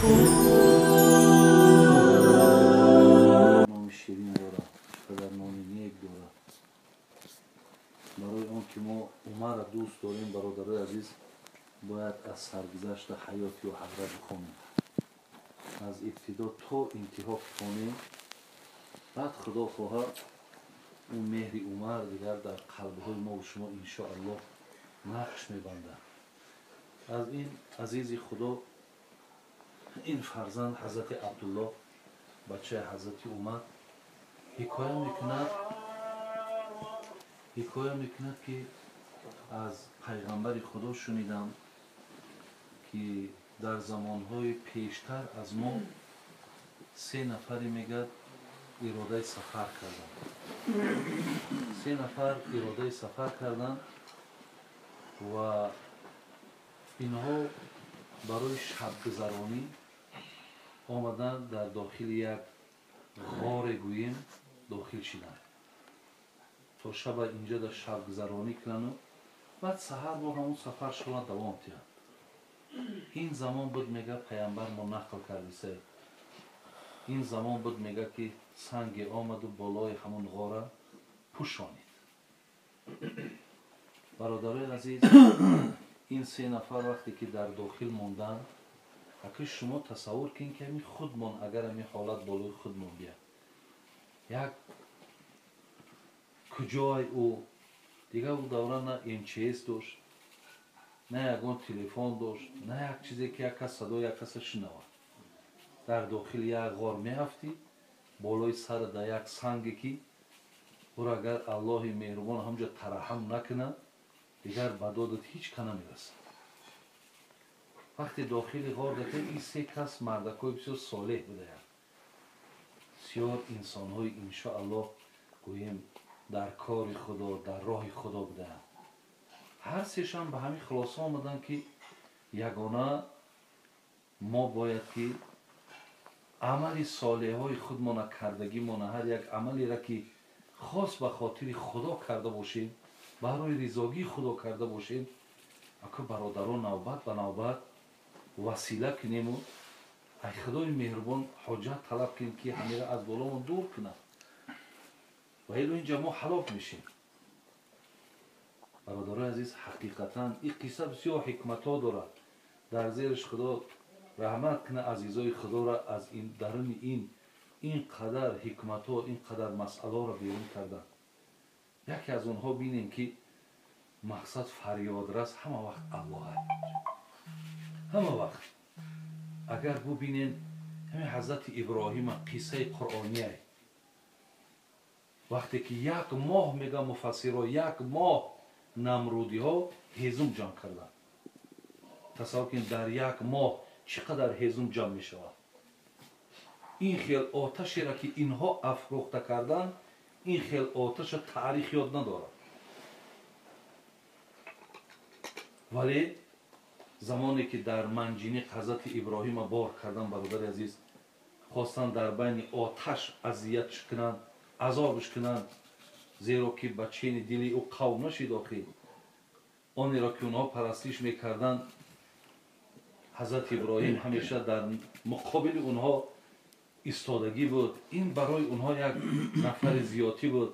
Номи ширин дорад, чӣ қадар номи нек дорад. Барои он ки мо Умарро дӯст дорем, бародарои азиз, бояд аз саргузашта ҳаёти ӯ ҳазрат бихонем. Аз ибтидо то интиҳо бихонем, баъд худо хоҳад ӯ меҳри Умар дигар дар қалбҳои мо шумо иншоаллоҳ нақш мебандад. Аз ин азизи худо ин фарзанд ҳазрати Абдуллоҳ, бачаи ҳазрати Умар, ҳикоя мекунад, ки аз пайғамбари худо шунидам, ки дар замонҳои пештар аз мо се нафаре, мегӯяд, иродаи сафар карданд. Се нафар иродаи сафар карданд ва инҳо барои шабгузаронӣ омаданд, дар дохили як ғоре, гӯем, дохил шиданд, то шаба инҷа дар шабгузаронӣ кунану баъд саҳар бо ҳамун сафар шона давом диҳанд. Ин замон буд, мега, пайғамбар мо нақл кардисе, ин замон буд, мега, ки санге омаду болои ҳамун ғора пӯшонид. Бародарои азиз, ин се нафар вақте ки дар дохил монданд, аки шумо тасаввур кунед, ки ҳамин худмон агар ҳамин ҳолат болои худмон бияд, як куҷой ӯ дигар ӯ давра на МЧС дошт, на ягон телефон дошт, на як чизе, ки як кас садои як каса шунавад. Дар дохили як ғор меафтӣ, болои сара дар як санге, ки ӯро агар Аллоҳи меҳрубон ҳамҷо тараҳҳум накунад, дигар ба додат ҳеҷ ка намерасад. Вақте дохили ғор дака, ин се кас мардакҳои бисёр солеҳ будаянд, бисёр инсонҳои, иншоаллоҳ, гӯем, дар кори худо, дар роҳи худо будаанд. Ҳар сешон ба ҳамин хулоса омаданд, ки ягона мо бояд ки амали солеҳҳои худмона, кардагимона, ҳар як амалеро, ки хос ба хотири худо карда бошем, барои ризогии худо карда бошем, аку бародарон, навбат ба навбат васила кунему ай худои меҳрубон ҳоҷат талаб кунем, ки ҳамеро аз боломон дур кунад ва ило инҷа мо ҳалок мешем. Бародарои азиз, ҳақиқатан ин қисса бисёр ҳикматҳо дорад дар зериш. Худо раҳмат кунад азизои худоро, аз ин даруни ин қадар ҳикматҳо, ин қадар масъаларо берун карданд. Яке аз онҳо бинем, ки мақсад фарёдрас ҳама вақт Аллоҳ, ҳама вақт. Агар бубинем ҳамин ҳазрати Иброҳима, қиссаи қуръония, вақте ки як моҳ, мега муфассиро, як моҳ намрудиҳо ҳезум ҷамъ карданд. Тасаввур кунед, дар як моҳ чӣ қадар ҳезум ҷамъ мешавад. Ин хел оташеро, ки инҳо афрӯхта карданд, ин хел оташа таърих ёд надорад. Вале замоне ки дар манҷиниқ ҳазрати Иброҳима бор кардан, бародари азиз, хостанд дар байни оташ азиятш кунанд, азобш кунанд, зеро ки ба чени дили ӯ қавм нашид. Охир онеро, ки онҳо парастиш мекарданд, ҳазрати Иброҳим ҳамеша дар муқобили онҳо истодагӣ буд. Ин барои онҳо як нафари зиётӣ буд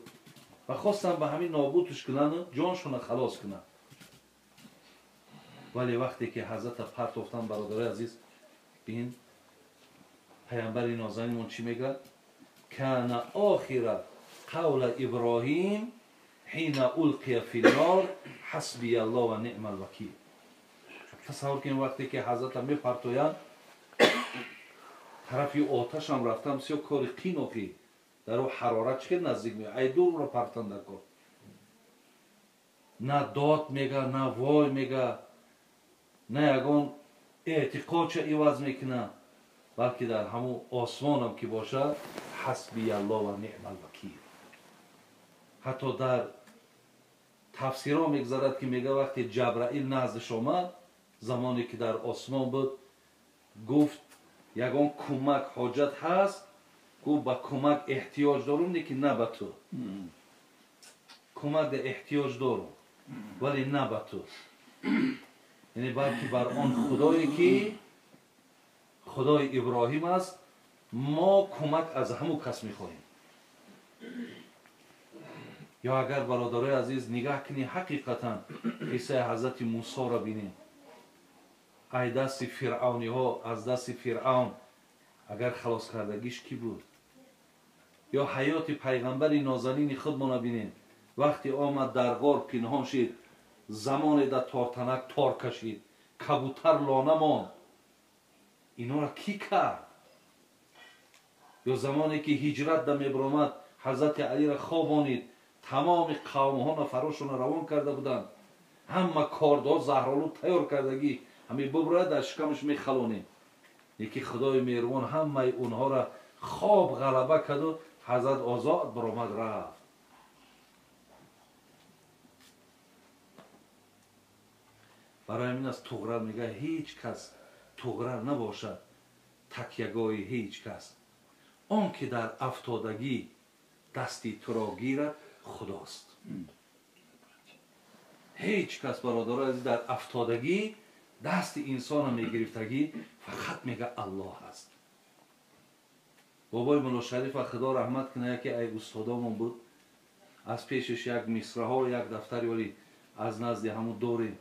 ва хостанд ба ҳамин нобудш кунанду ҷоншона халос кунанд. Вале вақте ки ҳазрата партофтанд, бародарои азиз, бин, паямбари нозанимон чӣ мегӯяд? Кана охира қавла Иброҳим ҳина улқия фи нор ҳасбия Аллоҳ ва ниъмал вакил. Тасаввур кунед, вақте ки ҳазрата мепартоянд, тарафи оташам рафтам бисёр кори қин. Охи дар ӯ ҳарорат чӣ хел наздик ме, ай дурро партан дар кор. На дод мега, на вой мега, на ягон эътиқодча иваз мекунад, балки дар ҳамун осмонам ки бошад, ҳасбия Аллоҳ ва ниъмал вакил. Ҳатто дар тафсирҳо мегузарад, ки мега, вақте Ҷабраил наздаш омад, замоне ки дар осмон буд, гуфт: «Ягон кӯмак ҳоҷат ҳаст?» Гуфт: «Ба кӯмак эҳтиёҷ дорум, лекин на ба ту. Кӯмак эҳтиёҷ дорум, вале на ба ту, яъне балки бар он худое, ки Худои Иброҳим аст, мо кӯмак аз ҳамун кас мехоҳем. Ё агар бародарои азиз нигаҳ кунӣ, ҳақиқатан қиссаи ҳазрати Мусоро бинем, ай дасти фиръавниҳо, аз дасти фиръавн агар халос кардагиш кӣ буд? Ё ҳаёти пайғамбари нозанини худмона бинем, вақте омад дар ғор пинҳон шид, замоне дар тортанак тор кашид, кабутар лона монд, инора кӣ кард? Ё замоне ки ҳиҷрат да мебаромад, ҳазрати Алиро хобонид, тамоми қавмҳо нафарошонро равон карда буданд, ҳама кордҳо заҳролуд тайёр кардагӣ, ҳамин буброяд дар шикамаш мехалонем. Яки Худои меҳрубон ҳамаи онҳоро хоб ғалаба карду ҳазрат озод баромад рафт. Барои ҳамин аст Туғрал мегӯяд ҳеҷ кас Туғрал набошад такягоҳи ҳеҷ кас, он ки дар афтодагӣ дасти туро гирад Худост. Ҳеҷ кас бародаро азиз дар афтодагӣ дасти инсонро мегирифтагӣ фақат мега Аллоҳ аст. Бобои Мулло Шарифа Худо раҳмат кунад, яке ай устодомон буд, аз пешаш як мисраҳо, як дафтари оли аз назди ҳамун дорем,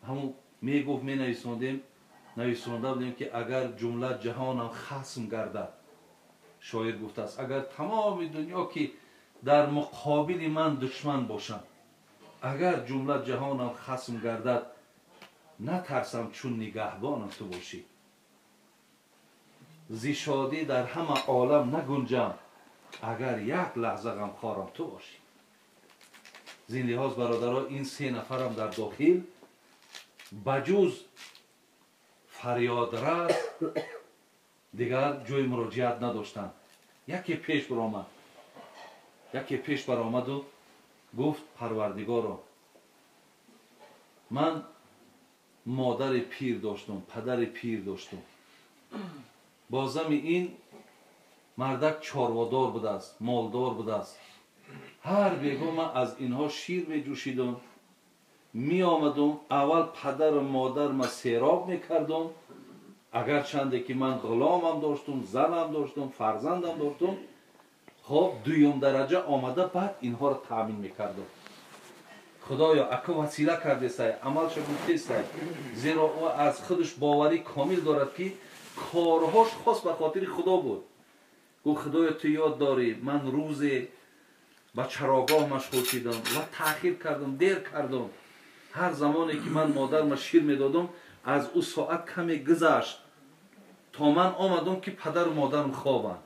ҳамун мегуфт, менависондем, нависонда будем ки агар ҷумла ҷаҳонам хасм гардад, шоир гуфтааст, агар тамоми дунё ки дар муқобили ман душман бошанд, агар ҷумла ҷаҳонам хасм гардад, натарсам чун нигаҳбонам ту бошӣ. Зи шодӣ дар ҳама олам нагунҷам, агар як лаҳза ғамхорам ту бошӣ. Зин лиҳоз бародаро, ин се нафарам дар дохил ба ҷуз фарёдрас дигар ҷои муроҷиат надоштанд. Яке пеш баромад, яке пеш баромаду гуфт Парвардигоро, ман модари пир доштум, падари пир доштум, бозами ин мардак чорводор будааст, молдор будааст, ҳар бего ман аз инҳо шир меҷӯшидум, меомадум, аввал падару модарма сероб мекардум, агарчанде ки ман ғуломам доштум, занам доштум, фарзандам доштум, хоб дуюм дараҷа омада баъд инҳоро таъмин мекардум. Худоё, ака васила кардесай, амалша гуфтесай, зеро ӯ аз худаш боварӣ комил дорад ки корҳош хос ба хотири Худо буд. Гуфт Худоё, ту ёд дорӣ, ман рӯзе ба чарогоҳ машғул шидам ва таъхир кардам, дер кардам. Ҳар замоне ки ман модарма шир медодам, аз ӯ соат каме гузашт то ман омадам ки падару модарам хобанд,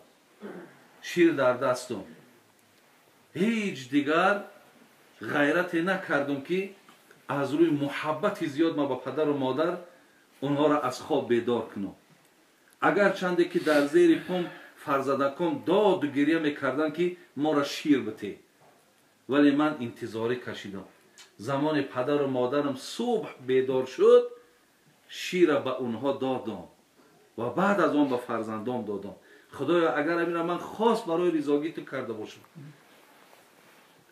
шир дар дастум. Ҳеҷ дигар ғайрате накардам ки аз рӯи муҳаббати зиёд ман ба падару модар онҳоро аз хоб бедор кунам. Агарчанде ки дар зери пом фарзандакон доду гиря мекарданд ки моро шир бите, вале ман интизорӣ кашидам. Замоне падару модарам субҳ бедор шуд, шира ба онҳо додам ва баъд аз он ба фарзандом додам. Худоё, агар ҳаминро ман хос барои ризогӣ ту карда бошам,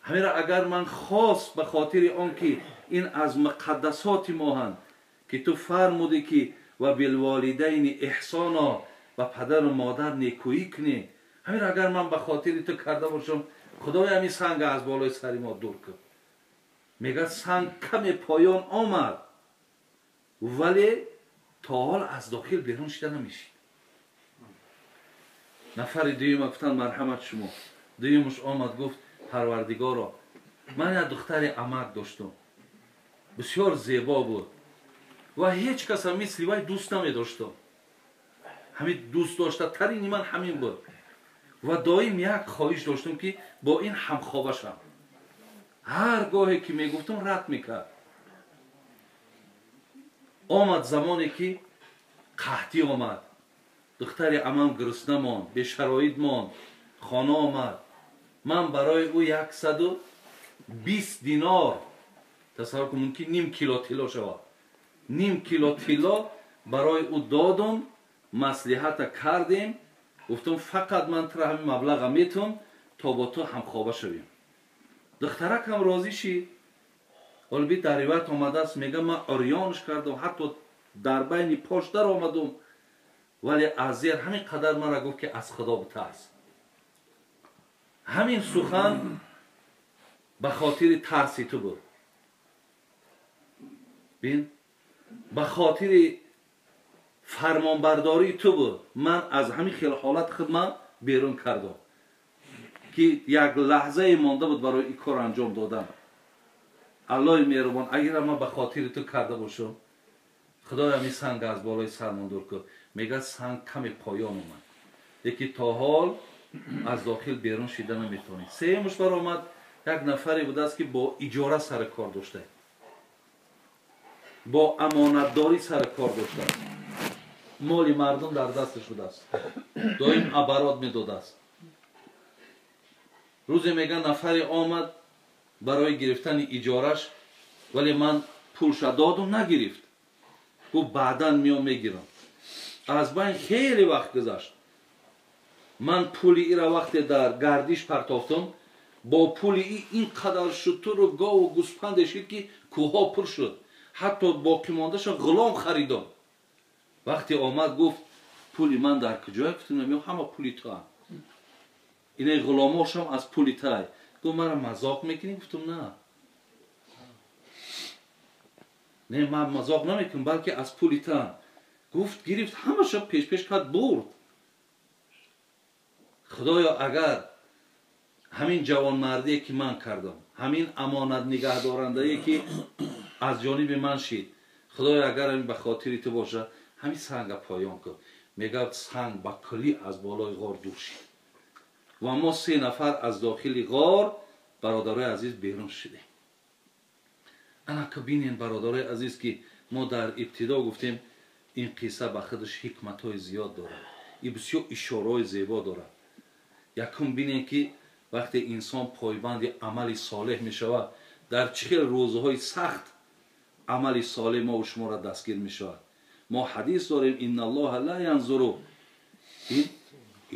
ҳаминро агар ман хос ба хотири он ки ин аз муқаддасоти моҳанд, ки ту фармудӣ ки ва билволидайни эҳсоно, ба падару модар некӯӣ кунӣ, ҳаминро агар ман ба хотири ту карда бошам, Худоё, ҳамин санга аз болои сари мо дур кун. Мегӯяд санг каме поён омад, вале то ҳол аз дохил берун шида намешид. Нафари дуюма гуфтанд марҳамат шумо. Дуюмаш омад, гуфт Парвардигоро, ман як духтари амак доштум, бисёр зебо буд ва ҳеҷ касам мисли вай дӯст намедоштам. Ҳамин дӯстдоштатарини ман ҳамин буд ва доим як хоҳиш доштам ки бо ин ҳамхоба шавам. Ҳар гоҳе ки мегуфтам рад мекард. Омад замоне ки қаҳтӣ омад, духтари амам гурусна монд, бешароит монд, хона омад. Ман барои ӯ 120 динор, тасаввур кун, мумкин ним кило тилло шавад, ним кило тилло барои ӯ додум, маслиҳата кардем, гуфтум фақат ман тура ҳамин маблаға метум то бо ту ҳамхоба шавем. Духтаракам розӣ шид. Ҳоло дар ривоят омадааст, мега ман урёнш кардам, ҳатто дар байни пош даромадум, Вале аз зер ҳамин қадар мара гуфт ки аз Худо битарс. Ҳамин сухан ба хотири тарси ту буд. Бин, ба хотири фармонбардории ту буд. Ман аз ҳамин хел ҳолат худман берун кардам ки як лаҳзае монда буд барои ин кор анҷом додан. Аллоҳи меҳрубон, агар ман ба хотири ту карда бошам, Худоя ин санг аз болои сармон дур кун. Мегӯяд санг каме поён омад, лекин то ҳол аз дохил берун шида наметавонид. Сеюмаш баромад, як нафаре будааст ки бо иҷора сари кор дошта, бо амонатдорӣ сари кор доштааст, моли мардум дар дасташ будааст, доим оборот медодааст. Рӯзе мегӯяд нафаре омад барои гирифтани иҷораш, вале ман пулша додум, нагирифт. Гуфт баъдан меом мегирам. Аз байн хеле вақт гузашт. Ман пули ира вақте дар гардиш партофтам, бо пули ин қадар шутуру гову гӯспанде шид ки кӯҳҳо пур шуд. Ҳатто боқимондаша ғулом харидам. Вақте омад гуфт пули ман дар куҷое? Гуфтам намеём, ҳама пули туам. Инаи ғуломошам аз пули тай. Гуфт мара мазоқ мекунӣ? Гуфтам на. Не, ман мазоқ намекунам, балки аз пули таам. Гуфт гирифт ҳамаша пешпеш кард, бурд. Худоё, агар ҳамин ҷавонмардие ки ман кардам, ҳамин амонат нигаҳдорандае ки аз ҷониби ман шид, Худоё агар ҳамин ба хотири ту бошад, ҳамин санга поён кун. Мегӯяд санг ба куллӣ аз болои ғор дур шид ва мо се нафар аз дохили ғор, бародарои азиз, берун шудем. Анака бинен, бародарои азиз, ки мо дар ибтидо гуфтем ин қисса ба худаш ҳикматҳои зиёд дорад, и бисёр ишораҳои зебо дорад. Якум бинен ки вақте инсон пойбанди амали солеҳ мешавад, дар чӣ хел рӯзҳои сахт амали солеҳ мову шуморо дастгир мешавад. Мо ҳадис дорем: инналлоҳа ла янзуру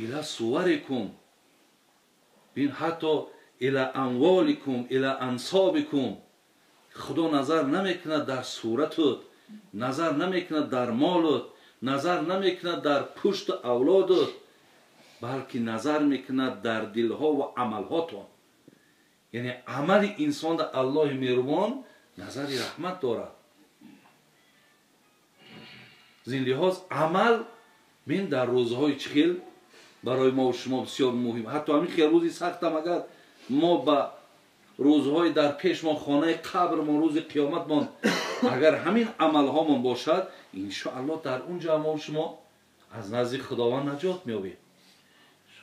ила суварикум, бин ҳатто ила амволикум, ила ансобикум. Худо назар намекунад дар суратут, назар намекунад дар молут, назар намекунад дар пушту авлодут, балки назар мекунад дар дилҳо ва амалҳотон. Яъне амали инсон дар Аллоҳи меҳрубон назари раҳмат дорад. Зин лиҳоз амал бин дар рӯзҳои чӣ хел барои мо шумо бисёр муҳим. Ҳатто ҳамин хел рӯзи сахтам агар мо ба рӯзҳои дар пешмон, хонаи қабрмон, рӯзи қиёматмон агар ҳамин амалҳомон бошад, иншоаллоҳ дар он ҷо мо шумо аз назди Худованд наҷот меёбем.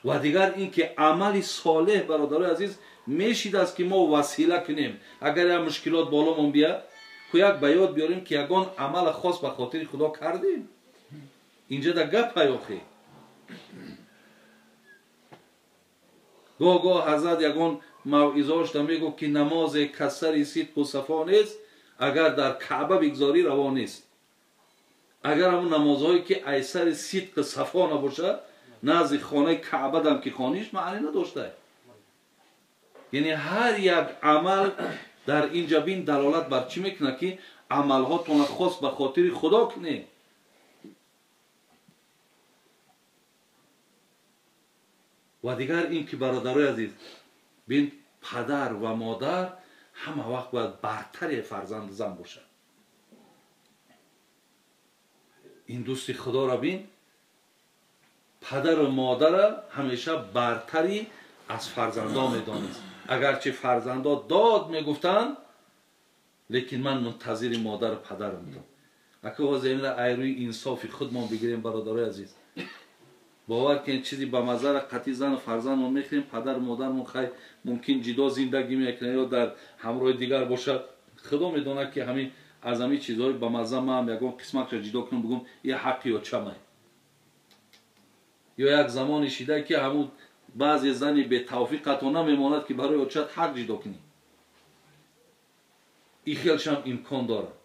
Ва дигар ин ки амали солеҳ, бародарои азиз, мешидааст ки мо васила кунем. Агар як мушкилот боломон бияд, ку як ба ёд биёрем ки ягон амала хос ба хотири Худо кардем. Инҷа да гап ҳаёхе. Гоҳ-гоҳ ҳазрат ягон мавъизош да мегӯфт ки намозе касари сидқу сафо нест, агар дар Каъба бигзорӣ раво нест. Агар ҳамон намозҳое ки айсари сидқу сафо набошад, назди хонаи Каъба дам ки хониш маъне надошта. Яъне ҳар як амал дар инҷа бин далолат бар чӣ мекунад ки амалҳотонро хос ба хотири Худо кунед. Ва дигар ин ки бародарои азиз, бин падар ва модар ҳама вақт бояд бартари фарзанду зан бошад. Ин дӯсти Худоро бин, падару модара ҳамеша бартари аз фарзандо медонист. Агарчи фарзандо дод мегуфтанд, лекин ман мунтазири модару падарам будам. Ака ҳозир инра айрӯи инсофи худмон бигирем, бародарои азиз. Бовар кунед, чизи ба мазара қатъи зану фарзандмон мехӯрем, падару модармон хай мумкин ҷидо зиндагӣ мекунад ё дар ҳамроҳи дигар бошад. Худо медонад ки ҳамин аз ҳамин чизҳои ба мазза маам ягон қисматша ҷидо кунам, бигӯм ия ҳаққи ё чамай. Ё як замоне шида ки ҳамун баъзе зани бетавфиқато намемонад ки барои очат ҳақ ҷидо кунӣ. Ин хелшам имкон дорад.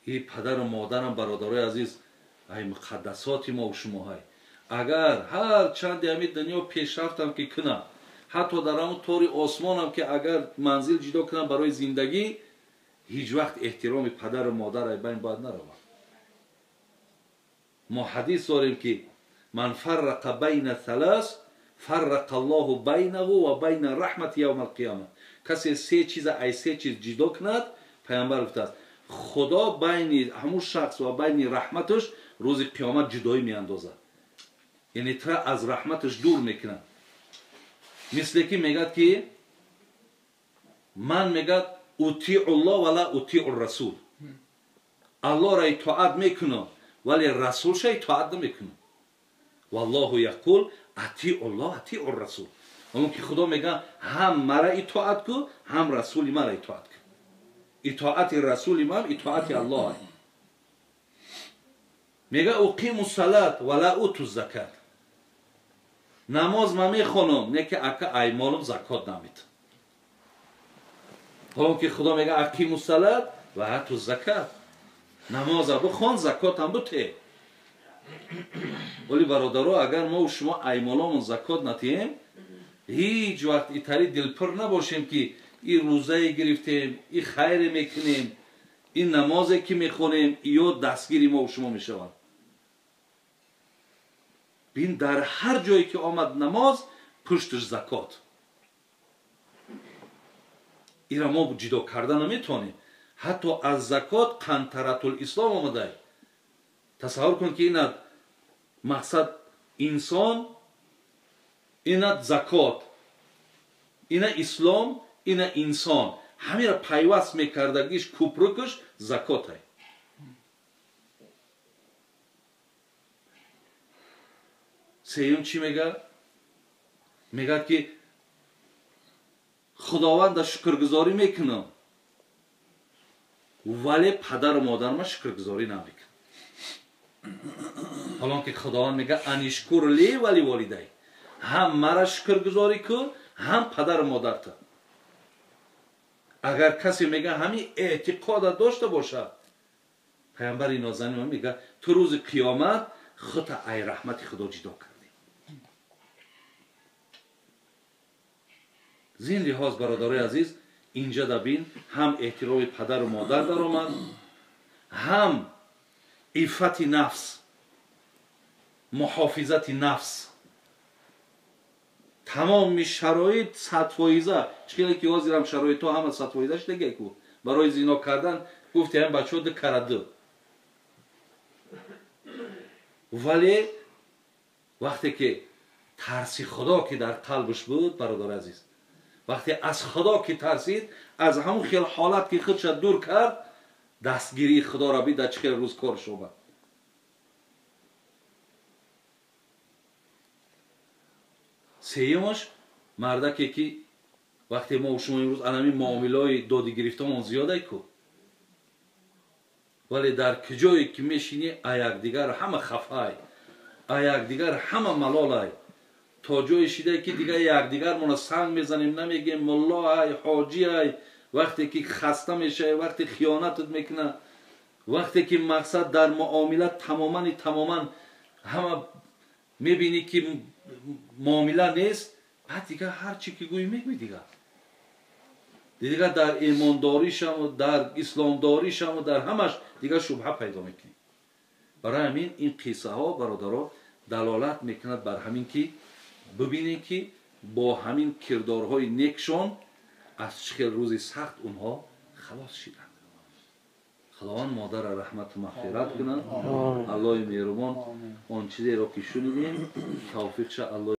И падару модарам, бародарои азиз, ай муқаддасоти мо шумоҳай. Агар ҳар чанде ҳамин дунё пешрафтам ки кунам, ҳатто дар ҳамун тори осмонам ки агар манзил ҷидо кунам барои зиндагӣ, ҳеҷ вақт эҳтироми падару модар ай байн бояд наравад. Мо ҳадис дорем ки ман фаррақа байна салас фаррақа Аллоҳу байнаҳу ва байна раҳмати явма алқиёма. Касе се чиза ай се чиз ҷидо кунад, паёмбар гуфтааст, худо байни ҳамун шахс ва байни раҳматаш рӯзи қиёмат ҷудоӣ меандозад. Яъне тра аз раҳматаш дур мекунад. Мисле ки мегӯяд ки ман мегӯяд утиъуллоҳ ва ла утиъу расул. Аллоҳро итоат мекунам, вале расулша итоат намекунам. Валлоҳу яқул атиъуллоҳ атиъу расул. Он ки худо мегӯяд ҳам мара итоат кун, ҳам расули мара итоат кун. Итоати расули ман итоати Аллоҳ. Мегӯяд уқиму салат ва ла уту закат. Намоз ман мехонам, не ки ака аймолам закот намедам. Ҳолон ки худо мегӯяд ақиму салат ва ату закат. Намоза бихон, закотам бите. Вале бародаро, агар мо шумо аймоламон закот натиҳем, ҳеҷ вақт итари дилпур набошем ки и рӯзае гирифтем, и хайре мекунем, и намозе ки мехонем, ё дастгири мо шумо мешаванд. Бин дар ҳар ҷое ки омад намоз, пушташ закот. Ира мо ҷидо карда наметавонем. Ҳатто аз закот қантаратул ислом омадай. Тасаввур кун ки инад мақсад инсон, инад закот, ина ислом, ина инсон. Ҳамира пайваст мекардагиш купрукаш закотай. Сеюм чӣ мегӯяд? Мегӯяд ки худованда шукргузорӣ мекунам, вале падару модарма шукргузорӣ намекунам. Ҳолон ки худованд мегӯяд анишкур ли вали волидай, ҳам мара шукргузорӣ кун, ҳам падару модарта. Агар касе мегӯяд ҳамин эътиқода дошта бошад, паёмбари нозанин мегӯяд ту рӯзи қиёмат худта ай раҳмати худо ҷидо кардӣ. Зин лиҳоз бародарои азиз, инҷа дабин ҳам эҳтироми падару модар даромад, ҳам иффати нафс, муҳофизати нафс. Тамоми шароит 100%. Чӣ хеле ки ҳозирам шароитҳо ҳама 100% шудагику барои зино кардан гуфти ҳам бачаҳо ду кара ду. Вале вақте ки тарси худо ки дар қалбаш буд, бародари азиз, вақте аз худо ки тарсид, аз ҳамон хел ҳолат ки худша дур кард, дастгирии худоро бид, дар чӣ хел рӯз корш омад. Сеюмаш мардаке ки вақте мо шумо имрӯз анами муомилаҳои додигирифтамон зиёдай ку, вале дар куҷое ки мешинӣ аякдигар ҳама хафай, аякдигар ҳама малолай, то ҷое шидае ки дигар якдигармона санг мезанем, намегем муллоай, ҳоҷиай. Вақте ки хаста мешавӣ, вақте хиёнатат мекунад, вақте ки мақсад дар муомила тамомани тамоман ҳама мебинӣ ки муомила нест, баъд дигар ҳар чӣ ки гӯӣ мегӯӣ. Дигар дар имондоришаму дар исломдоришаму дар ҳамаш дигар шубҳа пайдо мекунӣ. Барои ҳамин ин қиссаҳо бародаро далолат мекунад бар ҳамин ки бибинем ки бо ҳамин кирдорҳои некшон аз чӣ хел рӯзи сахт онҳо халос шиданд. Худованд модарро раҳмату мағфират кунад. Аллоҳи меҳрубон он чизеро ки шунидем тавфиқша Аллоҳ.